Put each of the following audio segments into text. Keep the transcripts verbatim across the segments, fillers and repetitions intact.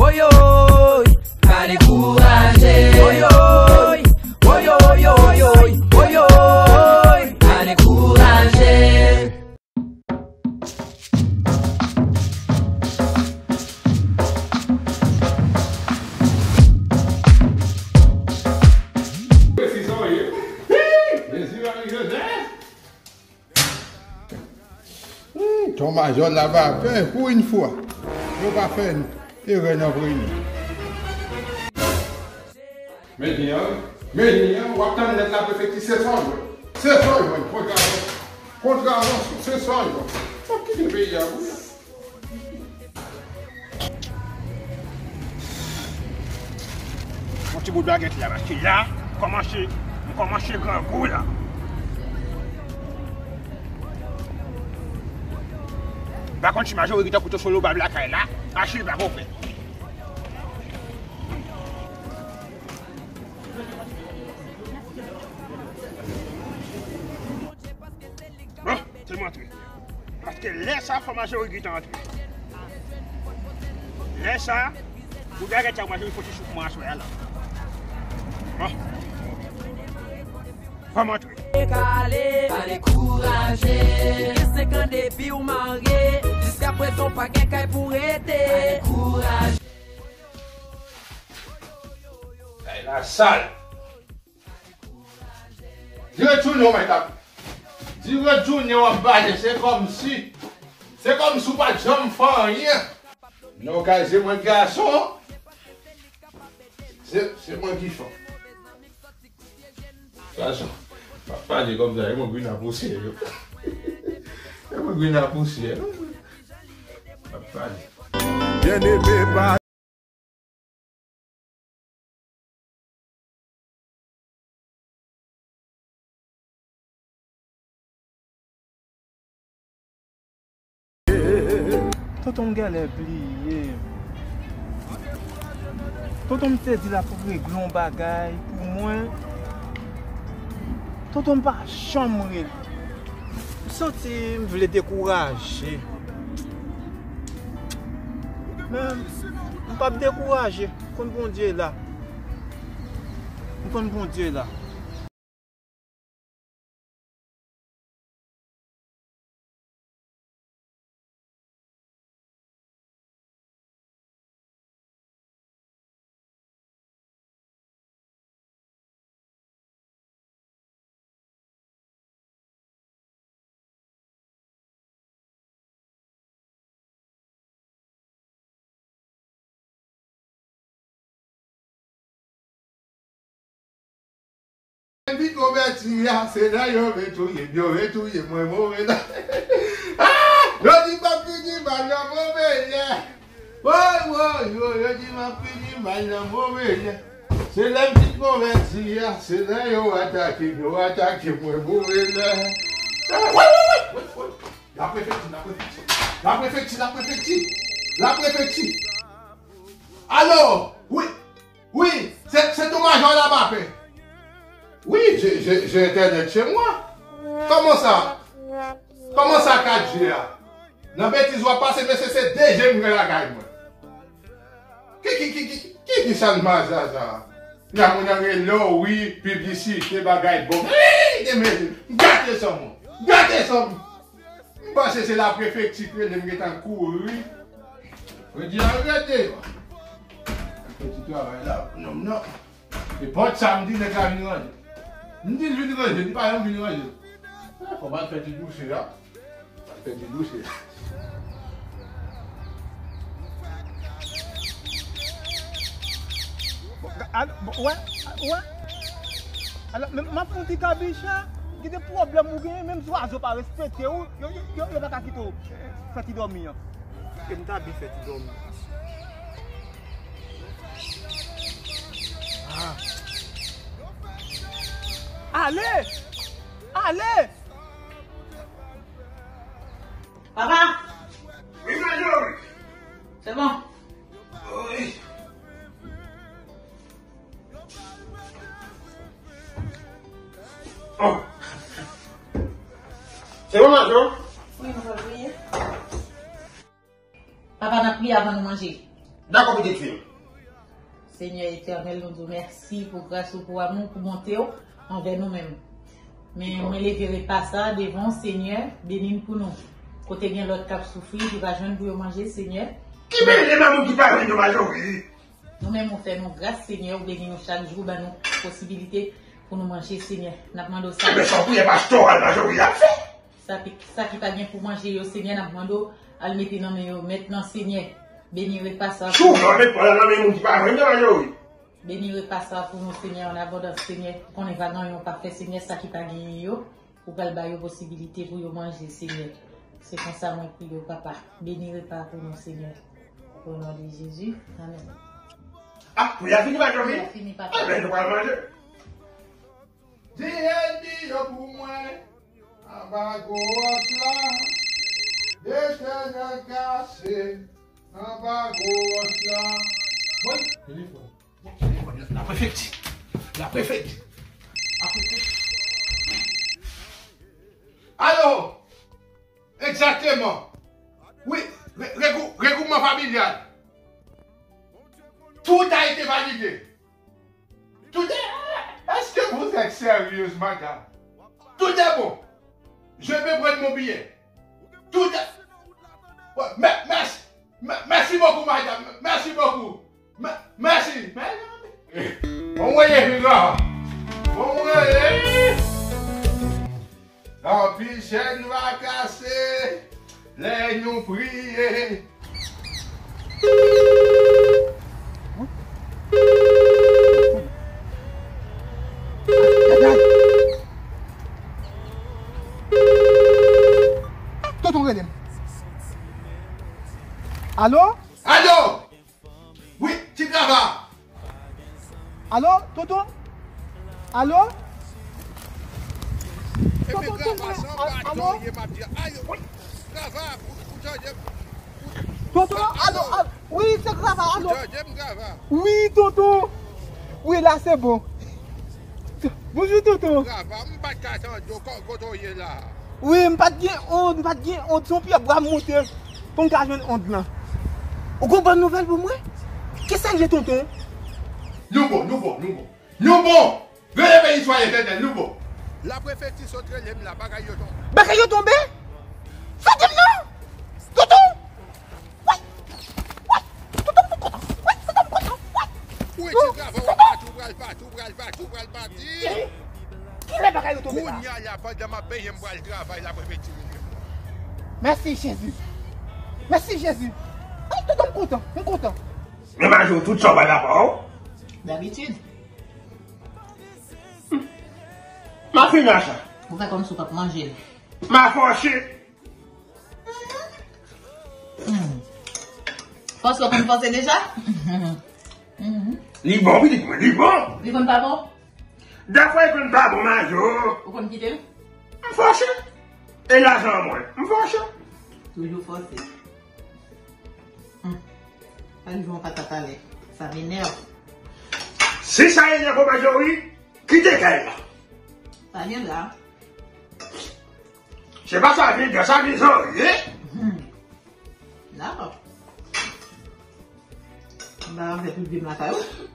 Oyoy, pa dekouraje. Oyoy, oyoy, oyoy, oyoy, pa dekouraje. Mezi, Mari Jozèf. Hmm, ton majò la va pè pou yon fwa. Yo pa fè erè nan premye. Men li an, men li an, w ap tann lèt laprefekti, se sa w jwenn. Se sa w jwenn, kontravansyon. Kontravansyon, se sa w jwenn. W ap kite peyi a pou. Yon ti bout bagèt la, paske la, m kòmanse, m kòmanse grangou la. M pa konn si majorite kouto sou lobab lakay la, achte l pa bon fè. Bon, se m antre. Paske lè sa, fò majori gentan antre. Lè sa, pou bagay sa, majori fò ti souf mwen aswè a la. Bon. Fò m antre. Kale, pa dekouraje. Gen senk an depi w marye, jiskaprezan w pa gen kay pou w rete. Pa dekouraje. Kay la sal. Di retounen w mèt ap. Di retounen w ap bale, se kòmsi. Se kòmsi w pa t janm fè anyen. Non, kay se mwen gason. Se, se mwen ki fè. Gason, pa pale kòmsa, e mwen gri nan pousyè yo. E mwen gri nan pousyè yo. Pa pale. Byeneme pa. Tonton m genlè bliye m. Tonton m te di l ap regle yon bagay pou mwen. Tonton m pa janm rele. M santi m vle dekouraje. Men, m p ap dekouraje. M konn Bondye la. M konn Bondye la. Depi konvèti a, se la yo vle touye m, yo vle touye mwen, move la. Ah! Yo di m ap fini mal nan move lè. Woy, woy, woy, yo di m ap fini mal nan move lè. Se lè m fin konvèti a, se lè yo atake m, yo atake mwen, move lè. Ah! Woy, woy, woy, woy, woy. Laprefekti, laprefekti. Laprefekti, laprefekti. Laprefekti. Alo, wi. Wi, se, se tou majò la m ape. Wi, je, je, je entènèt chez moi. Kòman sa? Kòman sa kat G a? Nan betiz w ap pase, mesye, se de je m gen lakay mwen. Ki, ki, ki, ki, ki, ki chanjman sa, sa? La moun nan rele w, wi, piblisite, bagay bon. Wi, de mesye, gate san mwen. Gate san mwen. M panse se laprefekti k rele m gentan kouri. Jodi a rete. Fè ti travay la pou nonm nan. E pòt sa m di nèg la vin ranje. M di l vin ranje, li pa janm vin ranje. Fò m al fè ti douse a. Al fè ti douse a. Bon, ga-, al-, bon, wè, wè. Alò, men m ap fè yon ti kabicha, ki de pwoblèm ou genyen, menm zwazo pa respekte w, yo, yo, yo, yo pa ka kite w fè ti dòmi an. Ke m ta byen fè ti dòmi. Ah. Ale! Ale! Papa! Wi, majò! Se bon? Wi. Oh. Se bon, majò? Wi, nou pral priye. Papa, n ap priye avan nou manje. N Dakò, pitit fi m. Senyè Etènèl, nou di w mèsi pou gras ou, pou amou, pou bonte w anvè nou menm. Men mwen leve repa sa devan w, Senyè, beni l pou nou. Kote gen lòt k ap soufri, ki pa jwenn pou yo manje, Senyè. Ki beni nan moun ki pa jwenn yo, Majori? Nou menm, ou fè nou gras, Senyè, ou beni nou chak jou, ban nou posibilite pou nou manje, Senyè. N ap mande w sa. Ebyen, se yon priyè pastoral, Majori, y ap fè. Sa ki, sa ki pa gen pou manje yo, Senyè, n ap mande w al mete nan men yo mèt nan, Senyè. Beni repa sa. Sou nan men, nan men moun ki pa jwenn yo, Majori. Beni repa sa pou nou, Senyè, an abondans, Senyè. Ou konnen pa gen anyen ou pa fè, Senyè, sa ki pa genyen yo, ou pral ba yo posibilite pou yo manje, Senyè. Se konsa mwen priye w, Papa. Beni repa pou nou, Senyè. O non de Jezi. Amèn. Ah, priyè a fini, Majori? Priyè a fini, Papa. Amèn, nou pral manje. Di ennmi yo pou mwen, anba gwo wòch la. Etènèl kase, anba gwo wòch la. Mwen, telefòn. Telefòn, la prefekti. La prefekti. Alo! Exactement. Oui, re- regrou- regroupement familial. Tout a été validé. Tout est... Est-ce que vous êtes sérieuse, madame? Tout est bon. Je vais prendre mon billet. Tout est... Ouais, mè- merci. Mè- merci beaucoup, madame. Merci beaucoup. Mè- merci. Bon, mwen ye, piga. Bon, mwen ye. Anpil chèn va kase lè nou priye. Tonton rele m. Alo? Alo! Wi, ti Grava! Alo, tonton? Alo? Tonton, tonton, alo? Tonton, alo, alo? Wi, se Grava, alo? Wi, tonton. Wi, la, se bon. Bonjou, tonton. Grava, m pa t ka tande w, kote w ye la? Wi, m pa t gen ond, m pa t gen ond. Se yon pyè bwa m moute pou m ka jwenn ond lan. Ou gon bòn nouvèl pou mwen? Kisa l ye, tonton? Nou bon, nou bon, nou bon. Nou bon! Rele beni swa Etènèl, nou bon! Laprefekti sot rele m la, bagay yo tonbe. Bagay yo tonbe? Sa di m non! Tonton! Woy! Woy! Tonton, m kontan! Woy! Tonton, m kontan! Woy! Ou tonton, pati, ou pral pati, ou pral pati, ou pral pati. Kilè bagay yo tonbe la? Kounye a la, pandan m ap benyen, m pral travay, laprefekti rele m. Mèsi, Jezi. Mèsi, Jezi. Ay, tonton, m kontan. M kontan. Men Majori, tout sa w bay pa pa w. Dabitid. M a fini ak sa. Ou fè kòmsi w p ap manje l. M a fòse. Hmm. Fòse w konn fòse deja? Li bon, pitit mwen, li bon. Li konn pa bon? Dèfwa li konn pa bon, Majori. Ou konn kite l? M fòse. E lajan mwen, m fòse. Toujou fòse. Hmm. Sa rive yon patat ale. Sa m enève. Si sa enève w, Majori, kite kay la. Pa gen la. Se pa sa vin, sa vin zanyen. Hmm. Dakò. M pa fè piblim lakay ou.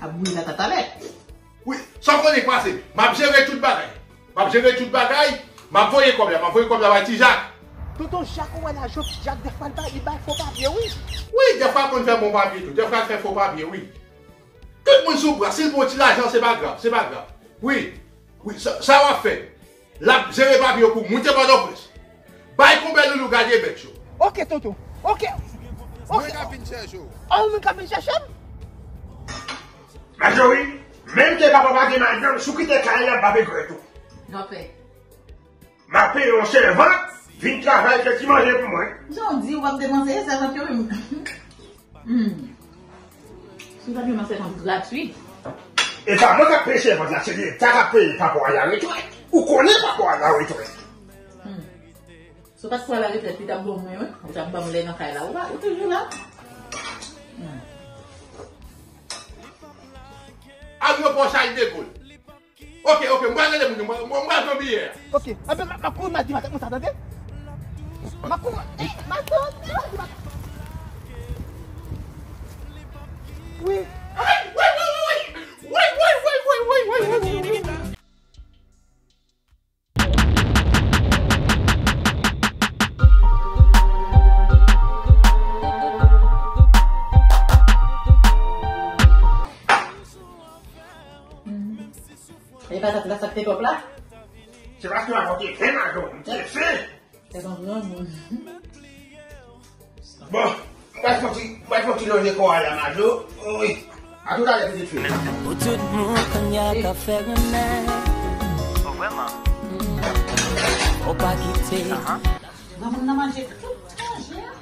Ap bouyi la tatalè. Wi, sa w konnen k pase? M ap jere tout bagay. M ap jere tout bagay. M ap voye kòb la. M ap voye kòb la bay Ti Jak. Tonton Jak, ou wè la, jòf Ti Jak, dèfwa l bay, li bay fo papye, wi. Wi, dèfwa l konn fè bon papye tou. Dèfwa l fè fo papye, wi. Tout moun sou bra, si l pran ti lajan, se pa grav, se pa grav. Wi, wi, sa, sa w ap fè? L ap jere papye yo pou w moute Pòtoprens. Bay konpè Loulou gade bèt yo. Oke, tonton. Oke. Oke. Mwen k ap vin chèche w. A, ou menm k ap vin chèche m? Majori, menm ke papa w pa gen madanm, si w kite kay la, m p ap regrèt ou. N ap fè. M ap peye yon sèvant vin travay fè ti manje pou mwen. Jan w di, w ap depanse sèvant yo menm. Hmm. Si w t ap jwenn yon sèvant gratwi. E pa mwen k ap peye sèvant la, se Leta k ap peye papa w al la retrèt. Ou konnen papa w al la retrèt. Hmm. Si w pa t pran la retrèt, li t ap bon mwen, wi. Ou t ap ban m lè nan kay la. Ou pa, ou toujou la. Hmm. Aryopò Charles de Gaulle. Oke, oke, m pral rele moun yo, m pral, m pral pran biyè a. Oke, anben, m ap kouri, m al di matant mwen sa, tande? M ap kouri, eh, matant, m ap di matant. Patat la, sa k te twòp la? Se paske w a pote fen, Majo, m te fen. Se yon granmoun. Bon, mwen fè ti, mwen fè ti lonje kò a la, Majo. Wi. A toutalè, pitit fi. Pou tout moun kounye a ka fè renmen. Oh, vrèman? Fò pa kite. Granmoun nan manje tout manje a.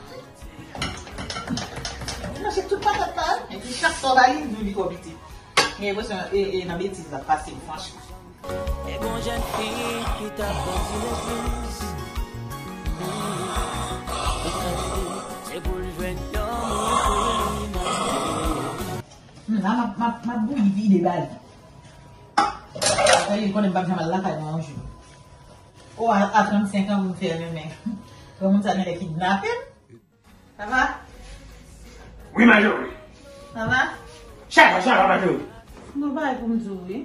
Li manje tout patat la, epi chak fwa w ba li, li di w li twò piti. Gen enpresyon e, e nan betiz l ap pase, franchman. E gon jèn fi ki t ap sòti legliz. Se pou l jwenn yon moun pou li marye. Hmm, la, m ap, m ap, m ap bouyi vide ba li. Paske li konnen m p ap janm al lakay mwen yon jou. O, a, a trannsenk an, pou m fè renmen. Granmoun sa genlè kidnape m. Sa va? Wi, Majori. Sa va? Sa va, sa va, Majori. Gon bagay pou m di w, wi.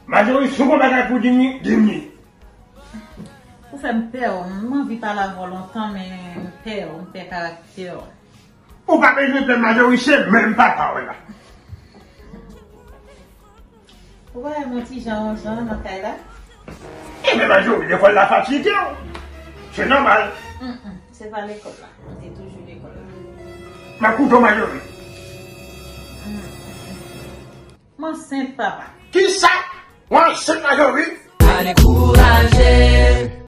Majori, si w gon bagay pou di m, di m li. Ou fè m pè, m anvi pale avè w lontan, men m pè, m pè karaktè w. Ou pa bezwen pè, Majori, se menm papa w la. Ou pa wè m yon ti jan, yon jan nan kay la? Ebyen, Majori, lekòl la fatige w. Se nòmal. Mm, mm, se pa lekòl la. M te toujou lekòl la. M ap koute w, Majori. Mm, mm. M ansent, papa. Kisa? Ou ansent, Majori? Pa dekouraje.